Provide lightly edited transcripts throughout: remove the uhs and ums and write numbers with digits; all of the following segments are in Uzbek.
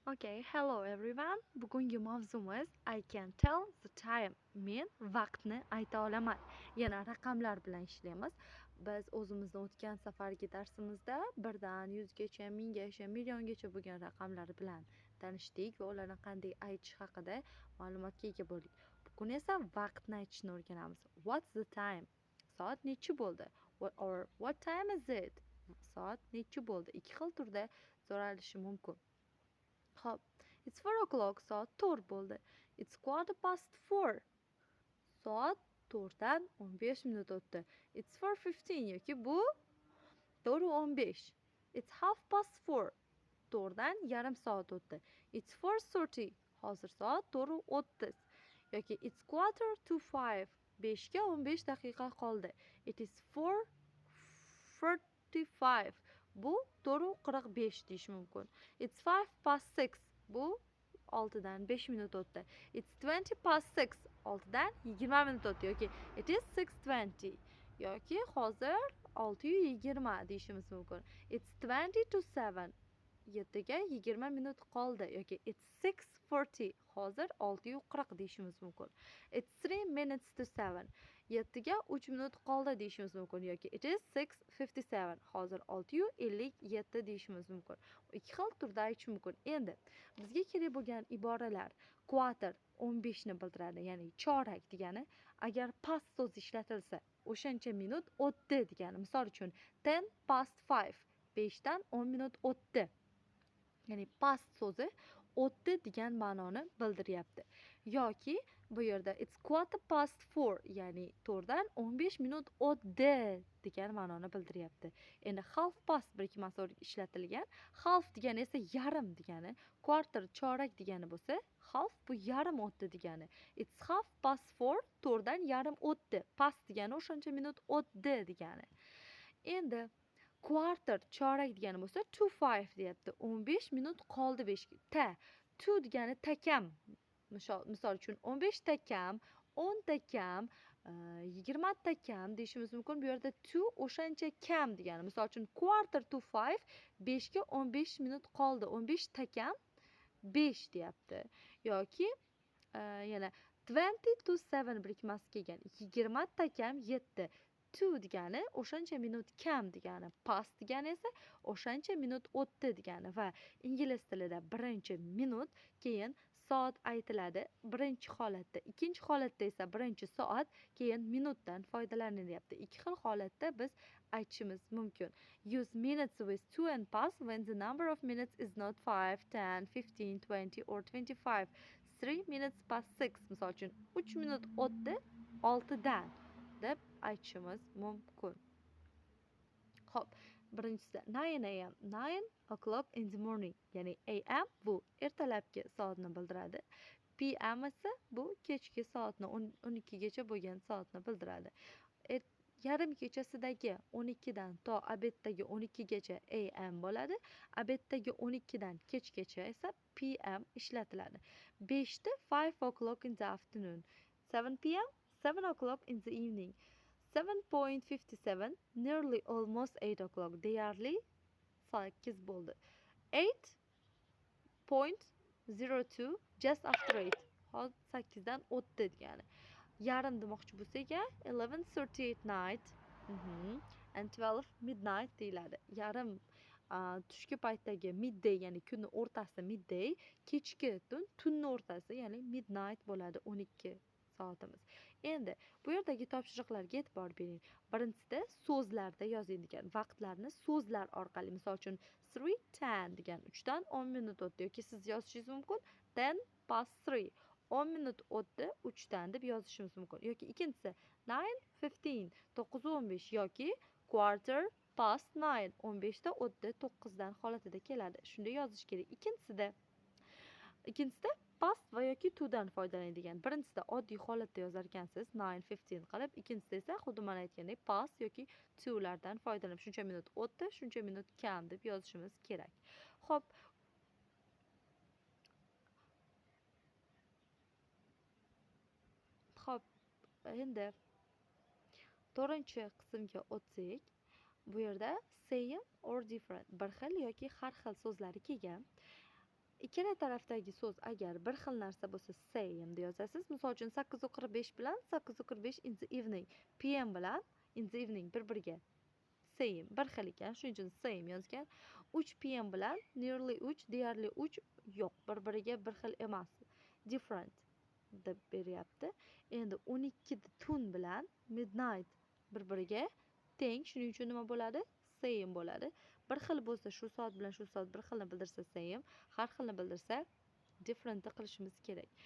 Okay, hello everyone. Bugungi mavzumiz I can tell the time. Men vaqtni ayta olaman. Yana raqamlar bilan ishlaymiz. Biz o'zimizni o'tgan safargi darsimizda 1dan 100 gacha, 1000 gacha, milliongacha bo'lgan raqamlar bilan tanishdik va ularni qanday aytish haqida ma'lumotga ega bo'ldik. Bugun esa vaqtni aytishni o'rganamiz. What's the time? Soat nechi bo'ldi? Or what time is it? Soat nechi bo'ldi? Ikki xil turda so'ralishi mumkin. Xo'p, it's 4 o'clock, soat 4 bo'ldi. It's 4:15. Soat 4dan 15 minut o'tdi. It's 4:15 yoki bu 4:15. It's 4:30. 4dan yarim soat o'tdi. It's 4:30. Hozir soat 4:30. Yoki it's 4:45. 5ga 15 daqiqa qoldi. It is 4:45. Bu 4:45 deyish mumkin. It's 6:05. Bu 6dan 5 minut o'tdi. It's 6:20. 6dan 20 minut o'tdi yoki it is 6:20 yoki hozir 6:20 deyishimiz mumkin. It's 6:40. 7ga 20 minut qoldi yoki it's 6:40. Hozir 6:40 deyishimiz mumkin. It's 6:57. 7ga 3 minut qoldi deyishimiz mumkin yoki it is 6:57. Hozir 6:57 deyishimiz mumkin. Ikki xil turda aytish mumkin. Endi bizga kerak bo'lgan iboralar quarter 15 ni bildiradi, ya'ni chorak degani. Agar past so'zi ishlatilsa, o'shancha minut o'tdi degani. Misol uchun 5:10, 5dan 10 minut o'tdi. Ya'ni past so'zi o'tdi degan ma'noni bildiryapti. Yoki bu yerda it's 4:15, ya'ni 4dan 15 minut o'tdi degan ma'noni bildiryapti. Endi half past birikmasi ishlatilgan. Half degani esa yarim degani, quarter chorak degani bo'lsa, half bu yarim o'tdi degani. It's 4:30, 4dan yarim o'tdi. Past degani o'shancha minut o'tdi degani. Endi quarter chorak degani bo'lsa 2:05 deyapti. 15 minut qoldi 5 ta. 2 degani takam. Misol uchun 15 takam, 10 takam, 20 takam deyishimiz mumkin. Bu yerda 2 o'shancha kam degani. Misol uchun 4:45, 5ga 15 minut qoldi. 15 takam 5 deyapti. Yoki yana 6:40 birikmasi kelgan. 20 takam 7. 2 degani o'shancha minut kam degani, past degani esa o'shancha minut o'tdi degani va ingliz tilida birinchi minut, keyin soat aytiladi birinchi holatda, ikkinchi holatda esa birinchi soat, keyin minutdan foydalanilyapti. Ikki xil holatda biz aytishimiz mumkin. Use minutes with 2 and past when the number of minutes is not 5, 10, 15, 20 or 25. 6:03. Misol uchun 3 minut o'tdi 6dan deb aytishimiz mumkin. Xo'p, birinchisi 9 a.m. 9 o'clock in the morning, ya'ni AM bu ertalabki soatni bildiradi. PM esa bu kechki soatni, 12 gacha bo'lgan soatni bildiradi. Yarim kechasidagi 12 dan to obeddagi 12 gacha AM bo'ladi. Obeddagi 12 dan kechgacha esa PM ishlatiladi. 5da 5 o'clock in the afternoon, 7 p.m. 7 o'clock in the evening, 7:57, nearly almost 8 o'clock, deyarli 8 bo'ldi. 8:02, just after 8, hozir 8dan o'tdi degani. Yarim demoqchi bo'lsak, 11:38 night and 12 midnight deyiladi. Yarim tushki paytdagi midday, ya'ni kunni o'rtasi midday, kechki tun, tunni o'rtasi, ya'ni midnight bo'ladi 12 soatimiz. Endi bu yerdagi topshiriqlarga e'tibor bering. Birinchisida so'zlarda yozing degan, vaqtlarni so'zlar orqali. Misol uchun 3:10 degan 3dan 10 minut o'tdi yoki siz yozishingiz mumkin 3:10, 10 minut o'tdi 3dan deb yozishimiz mumkin. Yoki ikkinchisi 9:15, 9:15 yoki 9:15, 15da o'tdi 9dan holatida keladi. Shunday yozish kerak. Ikkinchisida past va yoki to'dan foydalanadigan. Birinchisida oddiy holatda yozar ekansiz 9:15 qilib, ikkinchisida esa xuddi mana aytgandek past yoki to'lardan foydalanib shuncha minut o'tdi, shuncha minut kam deb yozishimiz kerak. Xo'p, xo'p, endi 4-qismga o'tsak, bu yerda same or different, bir xil yoki har xil so'zlari kelgan. Ikkala tarafdagi so'z agar bir xil narsa bo'lsa, same deb yozasiz. Misol uchun, 8:45 bilan 8:45 in the evening, pm bilan in the evening bir biriga same, bir xil ekan, shuning uchun same yozgan. 3 pm bilan nearly 3, deyarli 3, yo'q, bir biriga bir xil emas, different deb beryapti. Endi 12 tun bilan midnight bir biriga teng, shuning uchun nima bo'ladi? Same bo'ladi. Bir xil bo'lsa, shu soat bilan shu soat bir xilni bildirsa, same, har xilni bildirsa, different qilishimiz kerak.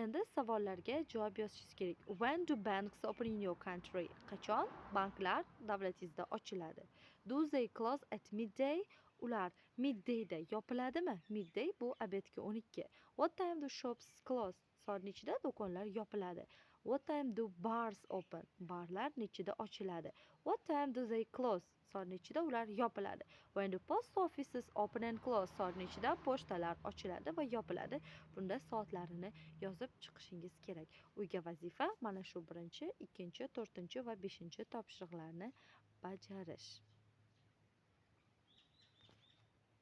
Endi savollarga javob yozishingiz kerak. When do banks open in your country? Qachon banklar davlatingizda ochiladi? Do they close at midday? Ular middayda yopiladimi? Midday bu обед ga 12. What time do shops close? Soat nechida do'konlar yopiladi? What time do bars open? Barlar nechida ochiladi? What time do they close? Soat nechida ular yopiladi? When do post offices open and close? Soat nechida pochtalar ochiladi va yopiladi? Bunda soatlarini yozib chiqishingiz kerak. Uyga vazifa mana shu birinchi, ikkinchi, to'rtinchi va beshinchi topshiriqlarni bajarish.